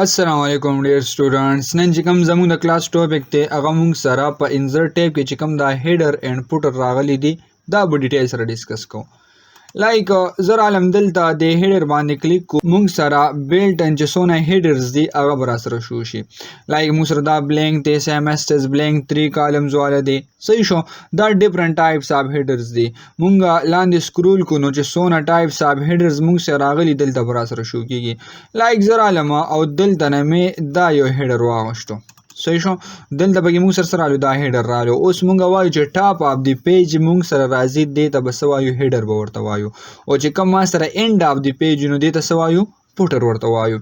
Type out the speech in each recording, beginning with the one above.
السلام علیکم ډیر سټوډنټس، نن چې کوم زموږ د کلاس ټاپک دی هغه موږ سره په انزرټ ټیب کې چې کوم دا هیډر اینډ فوټر راغلي دي دا به ډیټیل سره ډیسکس کوو. لایک زه رالم دلته د هیډر باندې کلیک کو، موږ سره بیلټ ان چې څونه هیډرز دي هغه به راسره شو شي. لایک موږ سره دا بلینک دی، سیم ایس بلینک 3 کالمز والا دی، صحیح شو. دا ډیفرنٹ ټایپس اف هیډرز دي. مونږ لاندې سکرول کو نو چې څونه ټایپس اف هیډرز مونږ سره راغلي دلته به راسره شو کیږي. لایک زه رالم او دلته نه مې دا یو هیډر واغوستو، صحیح شو. دلته به مونږ سره رالو دا هیډر رالو. اوس مونږ وایو چې ټاپ اف دی پیج مونږ سره راځي، دې ته به څه وایو؟ هیډر به ورته وایو. او چې کوم ما سره اینډ اف دی پیج نو دې ته څه وایو؟ فوټر ورته وایو.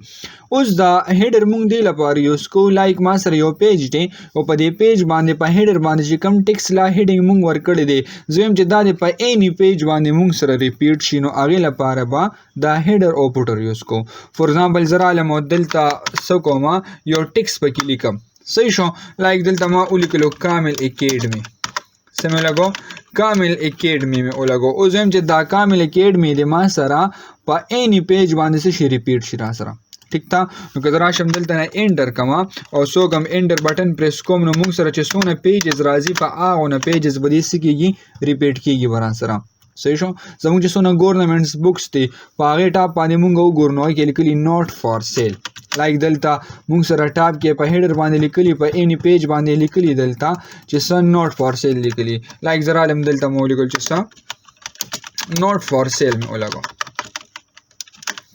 اوس دا هیډر مونږ دې لپاره یوز کوو، لایک ما سره یو پیج دی او په دې پیج باندې په هیډر باندې چې کوم ټیکس لا هیډینګ مونږ ورکړی دی، زه وایم چې دا دې په اینی پیج باندې مونږ سره ریپیټ شي، نو هغې لپاره به دا هیډر او فوټر یوز کوو. فار ایگزامپل زه رالم او دلته څه کوم، یو ټیکس پکې لیکم، صحیح شو. لایک دلته ما ولیکلو کامل اکیډمي، څه مې ولګو؟ کامل اکیډمي مې ولګو. اوس وایم چې دا کامل اکیډمي دې ما سره په اینی پیج باندې څه شي ریپیټ شي را سره، ټیک ده. نو که زه راشم دلته نه انټر کوم او څوک هم انټر بټن پریس کوم نو موږ سره چې څونه پیجز راځي په هغو نه پیجز به دې څه کېږي؟ ریپیټ کېږي به را سره، صحیح شو. زموږ چې څونه ګورنمنټس بوکس دي په هغې ټاپ باندې موږ وګورو نو هغې کې لیکلي ناټ فار سیل. لایک دلته موږ سره ټاپ کې په هیډر باندې لیکلي، په اینی پیج باندې لیکلي دلته چې څه ناټ فار سیل لیکلي. لایک زه رالم دلته مې ولیکل چې څه ناټ فار سیل مې ولګو،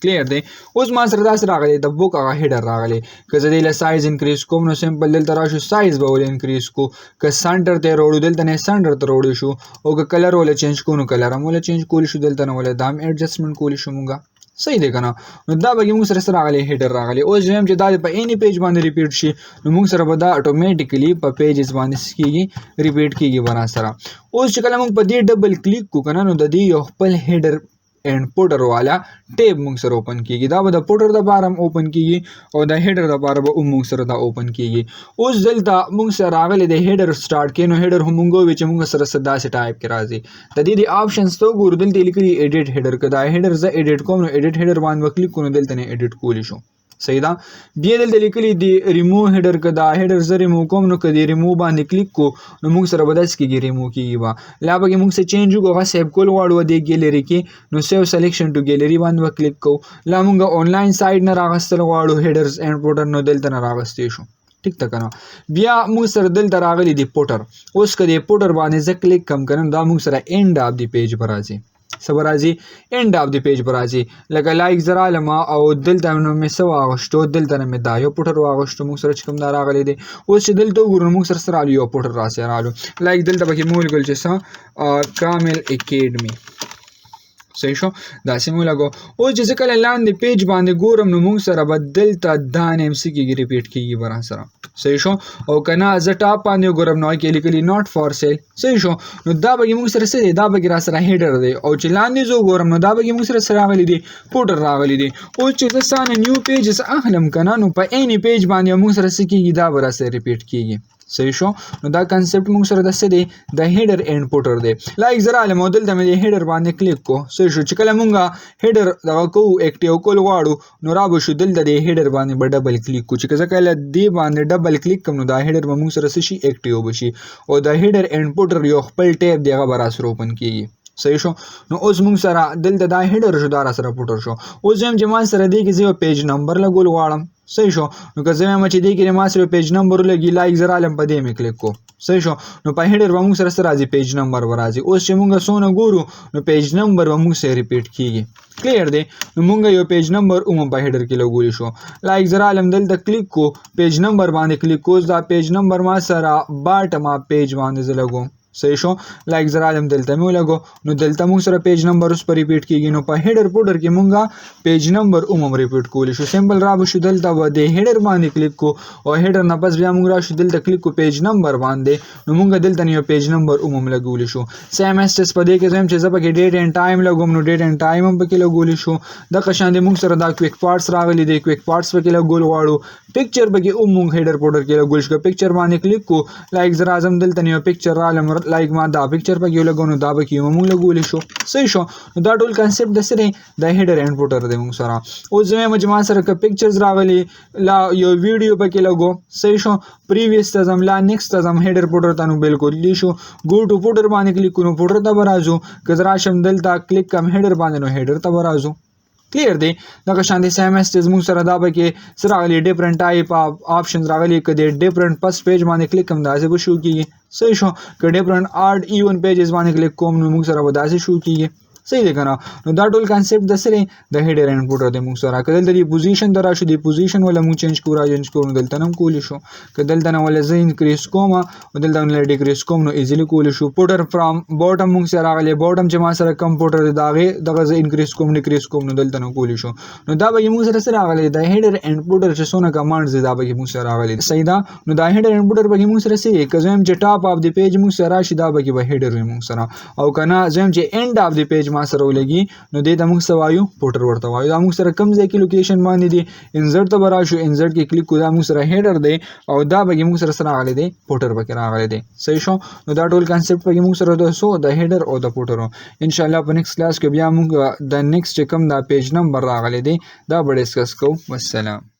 کلیر دی. اوس ما سره داسې راغلی د بوک هغه هیډر راغلی. که زه دې له سایز انکریز کوم نو سمپل دلته راشو سایز به ولې انکریز کو، که سنټر ته یې راوړو دلته نه سنټر ته راوړی شو، او که کلر ولې چینج کوو نو کلر هم ولې چینج کولی شو، دلته نه ولې دا هم ایډجسټمنټ کولی شو مونږ، صحیح دی که نه. نو دا به موږ سره څه راغلی؟ هیډر راغلی. اوس وایم چې دا په اینی پیج باندې ریپیټ شي نو موږ سره به دا اتوماتیکلی په پیجز باندې څه کېږي؟ ریپیټ کېږي به را سره. اوس چې کله موږ په دې ډبل کلیک کو که نه نو د دې یو خپل هیډر اینډ فوټر والا ټیب موږ سره اوپن کیږي. دا به د فوټر دپاره هم اوپن کیږي او د هیډر دپاره به هم موږ سره دا اوپن کیږي. اوس دلته موږ سره راغلی د هیډر سټارټ کې، نو هیډر هم موږ وویل چې موږ سره څه داسې ټایپ کې راځي. د دې د آپشنز ته وګورو، دلته یې لیکلي ایډیټ هیډر. که دا هیډر زه ایډیټ کوم نو ایډیټ هیډر باندې به کلیک کوم نو دلته نه ایډیټ کولی شو، صحیح ده. بیا دلته لیکلي دي ریمو هیډر. که دا هیډر زه ریمو کوم نو که دې ریمو باندې کلیک کو نو موږ سره به داسې کېږي، ریمو کېږي به. لا پکې موږ څه چینج وکړو، هغه سیو کول غواړو دې ګیلري کې نو سیو سلیکشن ټو ګیلري باندې به کلیک کوو. لا موږ آنلاین سایټ نه راغستل غواړو هیډرز اینډ فوټر نو دلته نه راغستی شو، ټیک ده که نه. بیا موږ سره دلته راغلي دي فوټر. اوس که دې فوټر باندې زه کلیک کړم که نه دا موږ سره اینډ اف دی پیج به راځي، څه به راځي؟ اینډ اف دی پیج به راځي. لکه لایک زه رالم او دلته نو مې څه واغوستو، دلته نه مې دا یو فوټر واغوستو، موږ سره چې کوم دا راغلی دی. اوس چې دلته وګورو نو موږ سره څه رالو؟ یو فوټر راسي رالو. لایک دلته پکې مې ولیکل چې څه کامل اکیډمي، صحیح شو، داسې مې ولګو. اوس چې زه کله لاندې پیج باندې ګورم نو موږ سره به دلته دا نیم څه کېږي؟ ریپیټ کېږي به را سره، صحیح شو. او که نه زه ټاپ باندې وګورم نو هغې کې لیکلي ناټ فار سیل، صحیح شو. نو دا به موږ سره څه دی؟ دا به را سره هیډر دی. او چې لاندې زه وګورم نو دا به موږ سره څه راغلي دي؟ فوټر راغلي دي. اوس چې زه سانه نیو پیجز اخلم که نه نو په اینی پیج باندې موږ سره څه کېږي؟ دا به را سره ریپیټ کېږي، صحیح شو. نو دا کنسپټ موږ سره د څه دی؟ د هیډر اینډ فوټر دی. لایک زه رالم او دلته مې د هیډر باندې کلیک کو، صحیح شو. چې کله موږ هیډر دغه کوو اکټیو کول غواړو نو را به شو دلته د هیډر باندې به ډبل کلیک کو، چې که زه کله دې باندې ډبل کلیک کوم نو دا هیډر به موږ سره څه شي؟ اکټیو به شي. او د هیډر اینډ فوټر یو خپل ټیب دی هغه به را سره اوپن کېږي، صحیح شو. نو اوس موږ سره دلته دا هیډر شو، دا را سره فوټر شو. اوس وایم چې ما سره دې کې زه یو پیج نمبر لګول غواړم، صحیح شو. نو که زه وایم چې دې کې ما سره یو پیج نمبر ولګي، لایک زه رالم په دې مې کلیک کو، صحیح شو. نو په هیډر به موږ سره څه راځي؟ پیج نمبر به راځي. اوس چې موږ څونه ګورو نو پیج نمبر به موږ سره ریپیټ کېږي، کلیر دی. نو موږ یو پیج نمبر هم په هیډر کې لګولی شو. لایک زه رالم دلته کلیک کو، پیج نمبر باندې کلیک کو، اوس دا پیج نمبر ما سره باټم اپ پیج باندې زه لګوم، صحیح شو. لایک زه رالم دلته مې ولګو نو دلته موږ سره پیج نمبر اوس په ریپیټ کېږي. نو په هیډر فوټر کې موږ پیج نمبر هم ریپیټ کولی شو. سمپل را به شو دلته به د هیډر باندې کلیک کو او هیډر نه پس بیا موږ راشو دلته کلیک کو پیج نمبر باندې، نو موږ دلته یو پیج نمبر هم لګولی شو. سیم ایس ټس په دې کې زه وایم چې زه پکې ډیټ اینډ ټایم لګوم نو ډیټ اینډ ټایم هم پکې لګولی شو. دغه شان دی موږ سره دا کویک پارټس راغلي دی، کویک پارټس پکې لګول غواړو. پکچر پکې هم موږ هیډر فوټر کې لګول شو. پکچر باندې کلیک کو، لایک زه راځم دلته یو پکچر رالم، لایک ما دا پکچر پکې ولګو نو دا پکې یو مونږ لګولی شو. صحیح شو. نو دا ټول کانسپټ د څه دی؟ د هیډر اینډ فوټر دی مونږ سره. اوس زه وایم چې ما سره که پکچرز راغلي لا یو ویډیو پکې لګو، صحیح شو، پریویس ته ځم لا نیکسټ ته ځم هیډر فوټر ته، نو بالکل دی شو. ګو ټو فوټر باندې کلیک کړو نو فوټر ته به راځو، که زه راشم دلته کلیک کړم هیډر باندې نو هیډر ته به راځو. کلیر دی. دغه شان دی سیم ایس زموږ سره دا پکې څه راغلي ډیفرنٹ ټایپ اف آپشنز راغلي، که د ډیفرنٹ فرست پیج باندې کلیک کړم داسې به شو کیږي. صحیح شو. که ډیفرنٹ آډ ایون پیجز باندې کلیک کوم نو موږ سره به داسې شو کیږي. صحیح دی که نه؟ نو دا ټول کانسپټ د څه دی؟ د هیډر اینډ فوټر دی موږ سره. که دلته د پوزیشن ته راشو، د پوزیشن ولا موږ چینج کوو را چینج کوو نو دلته نه هم کولی شو. که دلته نه ولا زه انکریز کوم او دلته نه ډیکریز کوم نو ایزیلی کولی شو. فوټر فرام باټم موږ سره راغلی، باټم چې ما سره کم فوټر دی د هغې دغه زه انکریز کوم ډیکریز کوم نو دلته نه کولی شو. نو دا به یې موږ سره څه راغلی؟ د هیډر اینډ فوټر چې څونه کمانډز دی دا به یې موږ سره راغلی. صحیح ده. نو دا هیډر اینډ فوټر به یې موږ سره څه دی؟ که زه وایم چې ټاپ اف دی پیج موږ سره راشي دا به یې به هیډر وي موږ سره، او که نه زه وایم چې اینډ اف دی پیج ما سره ولګي نو دې ته موږ څه وایو؟ فوټر ورته وایو. دا موږ سره کوم ځای کې لوکیشن باندې دی؟ انزرټ ته به راشو، انزرټ کې کلیک کړو، دا موږ سره هیډر دی او دا به یې موږ سره څه راغلی دی؟ فوټر پکې راغلی دی. صحیح شو. نو دا ټول کانسپټ پکې موږ سره د څو د هیډر او د فوټر. ان شاء الله په نیکسټ کلاس کې بیا موږ د نیکسټ چې کوم دا پیج نمبر راغلی دی دا به ډسکس کوو. والسلام.